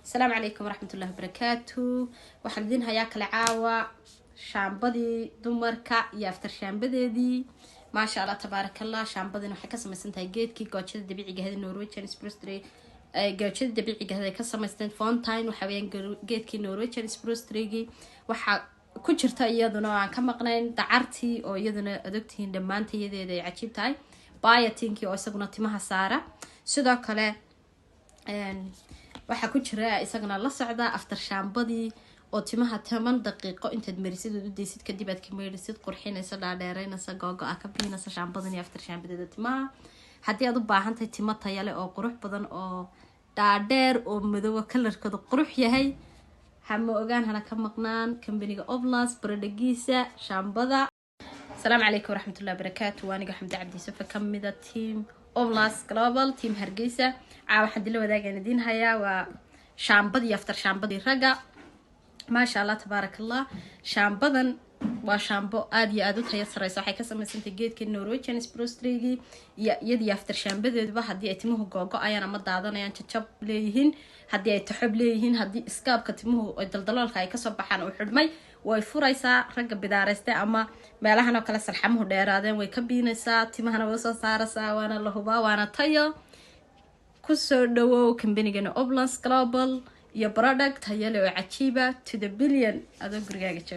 Asalaamu calaykum waraxmatullahi wabarakaatu. Waxaan idiin hayaa kale caawa shaambadii dumarka iyo after shaambadeedii. Maasha Allah, tabaarakallah. Shaambadin waxay ka samaysan tahay geedkii goojada dabiiciga ahayd, Norwegian spruce tree. Goojada dabiiciga ahayd ay ka samaysteen fountain, waxa weeyaan geedkii Norwegian spruce tree. Waxaa ku jirta iyaduna oo aan ka maqnayn dacartii, oo iyaduna adogtihiin dhammaantayadeeda ay cajiib tahay, biotinkii oo isaguna timaha saara. Sidoo kale waxaa ku jira isaguna la socda after shaambadii oo timaha 10 daqiiqo intaad marisid ood u daysid, kadib aad ka meydhisid, qurxinaysa, dhaadheereynaysa, googo-a ka biinaysa. Shaambadan iyo after shaambadeeda timaha, haddii aad u baahantahay timo tayale oo qurux badan oo dhaadheer oo madowo, colorkooda qurux yahay, hama ogaan hana ka maqnaan kambaniga Oblas baradhagiisa shaambada. Asalaamu calaykum waraxmatullahi wabarakaatu. Waa aniga Xamdi Cabdi Yusufa, kamida team Oblas Global, team Hargeysa. Caa waxaan dila wadaagaan idiin hayaa waa shaambadii, after shaambadii ragga. Maasha Allah, tabaaraka Allah. Shaambadan waa shaambo aada iyo aada u tayo sareysa. Waxay ka samaysantay geedka Norwegian spruce tree iyo iyadii after shaambadeeduba. Haddii ay timuhu googo-ayaan ama daadanayaan, jajab leeyihiin, haddii ay taxob leeyihiin, haddii iskaabka timuhu ay daldaloolka ay kasoo baxaan uu xidhmay, way furaysaa. Ragga bidaarayste ama meelahan oo kale salxamuhu dheeraadeen, way ka biinaysaa, timahana way usoo saaraysaa. Waana la hubaa, waana tayo. Kusoo dhawow kambanigana Oblans Global iyo product tayale oo cajiiba to the billion, adoo gurigaaga jooga.